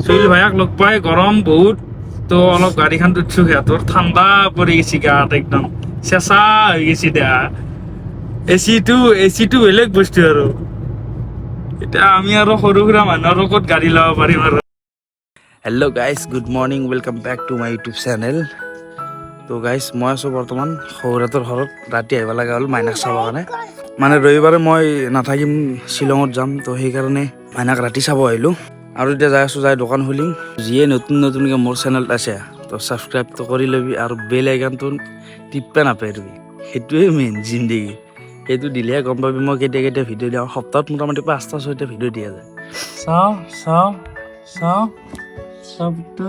চহিল ভাইয়াক লগ পাই গৰম বহুত, তো অলপ গাড়ীখন উঠছো, সিহঁতৰ ঠাণ্ডা পৰি গৈছে গাত, একদম চেঁচা হৈ গৈছে দেহা। এচিটো বেলেগ বস্তু আৰু। এতিয়া আমি আৰু সৰু সুৰা মানুহ আৰু ক'ত গাড়ী ল'ব পাৰিম আৰু। Hello guys, good morning, welcome back to my YouTube channel. তো গাইজ, মই আছোঁ বৰ্তমান শহুৰহঁতৰ ঘৰত। ৰাতি আহিব লগা হ'ল মাইনাক চাবৰ কাৰণে। মানে ৰবিবাৰে মই নাথাকিম, শ্বিলঙত যাম, তো সেইকাৰণে মাইনাক ৰাতি চাব আহিলোঁ। আৰু এতিয়া যাই আছোঁ, যাই দোকান খুলিম। যিয়ে নতুন নতুনকৈ মোৰ চেনেলত আছে, তো ছাবস্ক্ৰাইবটো কৰি ল'বি আৰু বেল আইকনটো টিপা নাপাহৰিবি। সেইটোৱে মেইন জিন্দগী। সেইটো দিলেহে গম পাবি মই কেতিয়া কেতিয়া ভিডিঅ' দিওঁ। সপ্তাহত মোটামুটি পাঁচটা ছয়টা ভিডিঅ' দিয়া যায়। চাওঁ চাওঁ চাওঁ চাবটো।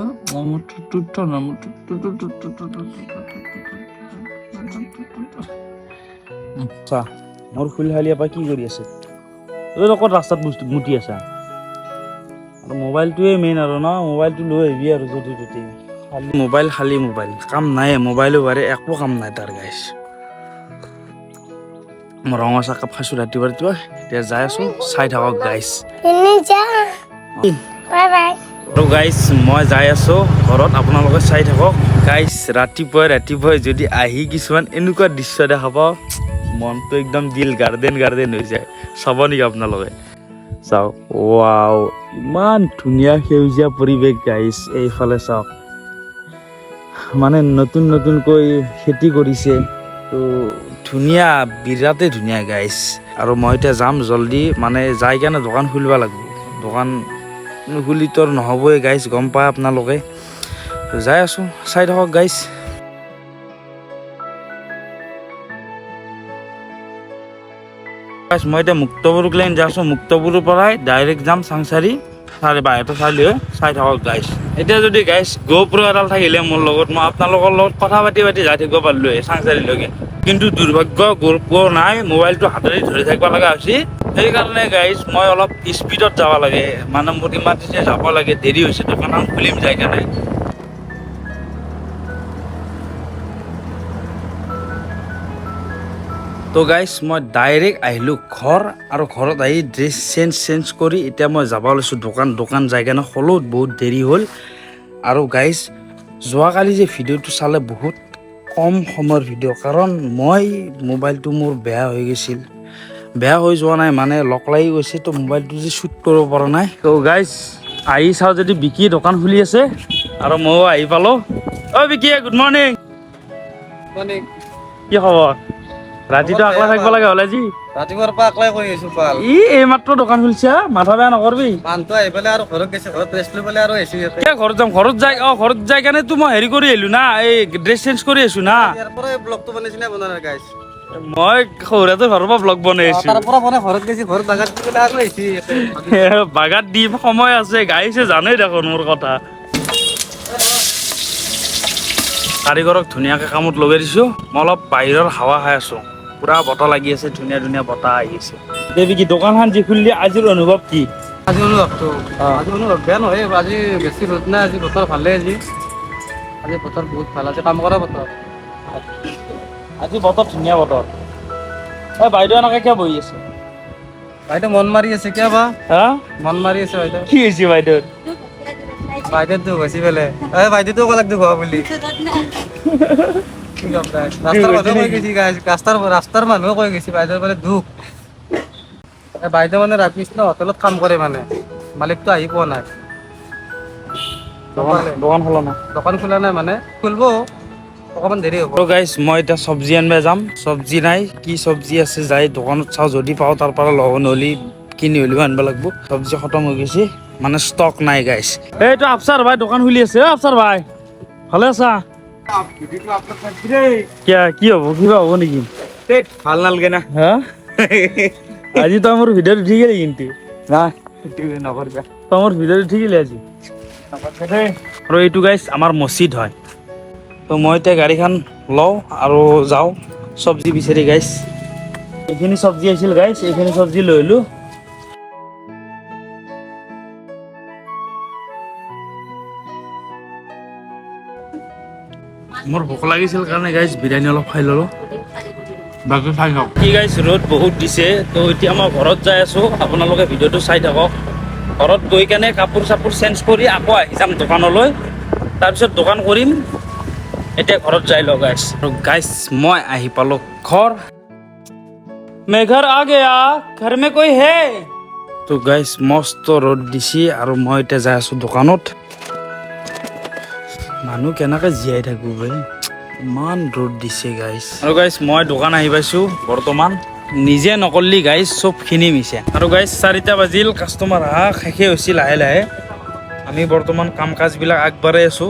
চা, মোৰ খুলশালীৰ পৰা কি কৰি আছে? তই ক'ত ৰাস্তাত মুতি আছা? আৰু মোবাইলটোৱে মেইন আৰু ন, মোবাইলটো লৈ আহিবি আৰু য'তে ত'তে খালি মোবাইল, খালি মোবাইল, কাম নাই। মোবাইলো বাৰে একো কাম নাই তাৰ। গাইছ, মই ৰঙা চাহ কাপ খাইছোঁ ৰাতিপুৱা ৰাতিপুৱা। এতিয়া যাই আছোঁ, চাই থাকক গাইছ। Bye bye. আৰু গাইছ, মই যাই আছোঁ ঘৰত, আপোনালোকে চাই থাকক। গাইছ, ৰাতিপুৱাই ৰাতিপুৱাই যদি আহি কিছুমান এনেকুৱা দৃশ্য দেখা পাওঁ, মনটো একদম দিল গাৰ্ডেন গাৰ্ডেন হৈ যায়। চাব নেকি আপোনালোকে? চাওক, ৱাও, ইমান ধুনীয়া সেউজীয়া পৰিৱেশ গাইছ। এইফালে চাওক, মানে নতুন নতুনকৈ খেতি কৰিছে, তো ধুনীয়া, বিৰাটেই ধুনীয়া গাইছ। আৰু মই এতিয়া যাম জল্দি, মানে যাই কেনে দোকান খুলিব লাগিব। দোকান নুখুলি তো আৰু নহ'বই গাইছ, গম পায় আপোনালোকে। তো যাই আছোঁ, চাই থাকক গাইছ। গাইছ, মই এতিয়া মুক্তপুৰ লাইন যাই আছোঁ। মুক্তপুৰৰ পৰাই ডাইৰেক্ট যাম চাংচাৰি চাৰে বাহিৰতে চাই লৈ। চাই থাকক গাইছ। এতিয়া যদি গাইছ গোপ্ৰ এডাল থাকিলে মোৰ লগত, মই আপোনালোকৰ লগত কথা পাতি পাতি যাই থাকিব পাৰিলোঁহে চাংচাৰিলৈকে। কিন্তু দুৰ্ভাগ্য, গোপ্ৰ নাই, মোবাইলটো হাতেৰে ধৰি থাকিব লগা হৈছে। সেইকাৰণে গাইছ, মই অলপ স্পীডত যাব লাগে, মানে মোৰ ইমাৰ্জেঞ্চি যাব লাগে, দেৰি হৈছে। দোকানখন খুলিম যাই কেনে। তো গাইছ, মই ডাইৰেক্ট আহিলোঁ ঘৰ আৰু ঘৰত আহি ড্ৰেছ চেঞ্জ চেঞ্জ কৰি এতিয়া মই যাব লৈছোঁ দোকান। দোকান যাই কেনে খোলোঁ, বহুত দেৰি হ'ল। আৰু গাইছ, যোৱাকালি যে ভিডিঅ'টো চালে, বহুত কম সময়ৰ ভিডিঅ', কাৰণ মই মোবাইলটো মোৰ বেয়া হৈ গৈছিল। বেয়া হৈ যোৱা নাই, মানে লক লাগি গৈছে, তো মোবাইলটো যে শ্বুট কৰিব পৰা নাই। তো গাইছ, আহি চাওঁ যদি বিকি দোকান খুলি আছে আৰু ময়ো আহি পালোঁ। অ' বিকি, গুড মৰ্ণিং। কি খবৰ? ৰাতিটো আকলা থাকিব লাগে হ'ল আজি। ৰাতিপুৱাৰ পৰা আকলাই কৰি আছো পাল। ই এইমাত্ৰ দোকান খুলিছে, মাথা বেয়া নকৰবি। মানুহটো আহি পেলাই আৰু ঘৰত গৈছে, ঘৰত ৰেষ্ট লৈ পেলাই আৰু আহিছো ইয়াতে। কিয় ঘৰত যাম? ঘৰত যাই, অ ঘৰত যাই কেনে তো মই হেৰি কৰি আহিলো না, এই ড্ৰেছ চেঞ্জ কৰি আহিছো না। ইয়াৰ পৰাই ব্লগটো বনাইছি না বনা নাই গাইছ? মই সৰুতে ঘৰৰ পৰা ব্লগ বনাই আছো। তাৰ পৰা বনাই ঘৰত গৈছি, ঘৰত বাগান দি পেলাই আৰু আহিছি ইয়াতে। বাগাত দি সময় আছে গাইছে, জানেই দেখোন মোৰ কথা। কাৰিকৰক ধুনীয়াকে কামত লগাই দিছো। মই অলপ বাহিৰৰ হাৱা খাই আছো, পুৰা বতাহ লাগি আছে, ধুনীয়া ধুনীয়া বতাহ আহি আছে। দেৱী কি দোকানখন যি খুলিলি, আজিৰ অনুভৱ কি? আজি অনুভৱটো, আজি অনুভৱ বেয়া নহয়। আজি বেছি ৰ'দ নাই, আজি বতৰ ভালে। আজি আজি বতৰ বহুত ভাল, আজি কাম কৰা বতৰ। আজি বতৰ ধুনীয়া বতৰ। এই বাইদেউ এনেকে কিয় বহি আছে? বাইদেউ মন মাৰি আছে কিয় বা। হা? মন মাৰি আছে বাইদেউ। কি হৈছে বাইদেউ? বাইদেউ দুখ হৈছে পেলাই। এই বাইদেউটো ক'লাক দুখ হোৱা বুলি। কি ক'ম guys? ৰাস্তাৰ মানুহ কৈ গৈছে guys, ৰাস্তাৰ মানুহ কৈ গৈছে বাইদেউৰ বোলে দুখ। এই বাইদেউ মানে ৰামকৃষ্ণ হোটেলত কাম কৰে, মানে মালিকটো আহি পোৱা নাই। দোকান দোকান খোলা নাই? দোকান খোলা নাই, মানে খুলিব, অকণমান দেৰি হ'ব। আৰু গাইছ, মই এতিয়া চব্জি আনিব যাম। চব্জি নাই, কি চব্জি আছে যাই দোকানত চাওঁ, যদি পাওঁ তাৰ পৰা লওঁ, নহ'লে কিনি হ'লেও আনিব লাগিব। চব্জি খতম হৈ গৈছে, মানে ষ্টক নাই গাইছ। এইটো আফচাৰ ভাই দোকান খুলি আছে। অ আফচাৰ ভাই, ভালে আছা? কিয়া, কি হ'ব, কিবা হ'ব নেকি? ভাল নালাগে না। হা, আজি তই মোৰ ভিডিঅ'ত উঠি গেলি কিন্তু। না, নকৰিবা। তই মোৰ ভিডিঅ'ত উঠি গেলি আজি। আৰু এইটো গাইছ আমাৰ মছজিদ হয়। তো মই এতিয়া গাড়ীখন লওঁ আৰু যাওঁ চব্জি বিচাৰি। গাইছ, এইখিনি চব্জি আছিল গাইছ, এইখিনি চব্জি লৈ আহিলো। মোৰ ভোক লাগিছিল কাৰণে গাইছ, বিৰিয়ানী অলপ খাই ল'লোঁ, বাকী চাই থাকক। কি গাইছ, ৰ'দ বহুত দিছে। তো এতিয়া মই ঘৰত যাই আছোঁ, আপোনালোকে ভিডিঅ'টো চাই থাকক। ঘৰত গৈ কেনে কাপোৰ চাপোৰ চেঞ্জ কৰি আকৌ আহি যাম দোকানলৈ, তাৰপিছত দোকান কৰিম। এতিয়া ঘৰত যাই লওঁ গাইছ। আৰু গাইছ, মই আহি পালোঁ ঘৰ। मैं घर आ गया, घर में कोई है? তো গাইছ, মস্ত ৰ'দ দিছে আৰু মই এতিয়া যাই আছোঁ দোকানত। মানুহ কেনেকৈ জীয়াই থাকিব বে, ইমান ৰ'দ দিছে গাইছ। আৰু গাইছ, মই দোকান আহি পাইছোঁ বৰ্তমান। নিজে নকৰলি গাইছ, চবখিনি মিছা। আৰু গাইছ, 4টা বাজিল, কাষ্টমাৰ অহা শেষেই হৈছে লাহে লাহে। আমি বৰ্তমান কাম কাজবিলাক আগবাঢ়াই আছোঁ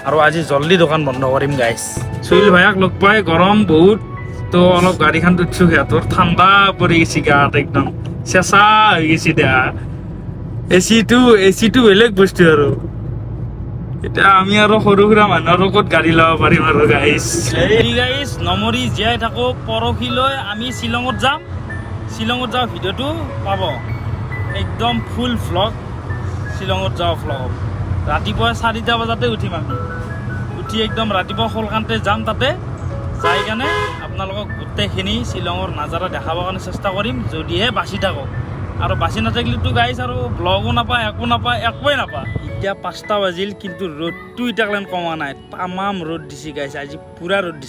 আৰু আজি জল্দি দোকান বন্ধ কৰিম গাইছ। সুহিল ভাইয়াক লগ পাই, গৰম বহুত তো অলপ গাড়ীখন উঠছো, সিহঁতৰ ঠাণ্ডা পৰি গৈছে গাত, একদম চেঁচা হৈ গৈছে দেহা। এচিটো বেলেগ বস্তু। আৰু এতিয়া আমি আৰু সৰু সুৰা মানুহ আৰু ক'ত গাড়ী ল'ব পাৰিম? আৰু গাইছ, গাইছ, নমৰি জীয়াই থাকো, পৰহিলৈ আমি শ্বিলঙত যাম। শ্বিলঙত যোৱা ভিডিঅ'টো পাব, একদম ফুল ভ্লগ, শ্বিলঙত যোৱা ভ্লগ। ৰাতিপুৱা 4টা বজাতে উঠিম আমি। উঠি একদম ৰাতিপুৱা সোনকালতে যাম। তাতে যাই কেনে আপোনালোকক গোটেইখিনি শ্বিলঙৰ নাজাৰা দেখাবৰ কাৰণে চেষ্টা কৰিম, যদিহে বাচি থাকোঁ। আৰু বাচি নাথাকিলেতো গাইছ আৰু ব্লগো নাপায়, একো নাপায়, একোৱেই নাপায়। এতিয়া 5টা বাজিল, কিন্তু ৰ'দটো এতিয়ালৈকে কমা নাই। তামাম ৰ'দ দিছে গাইছ, আজি পূৰা ৰ'দ দিছে।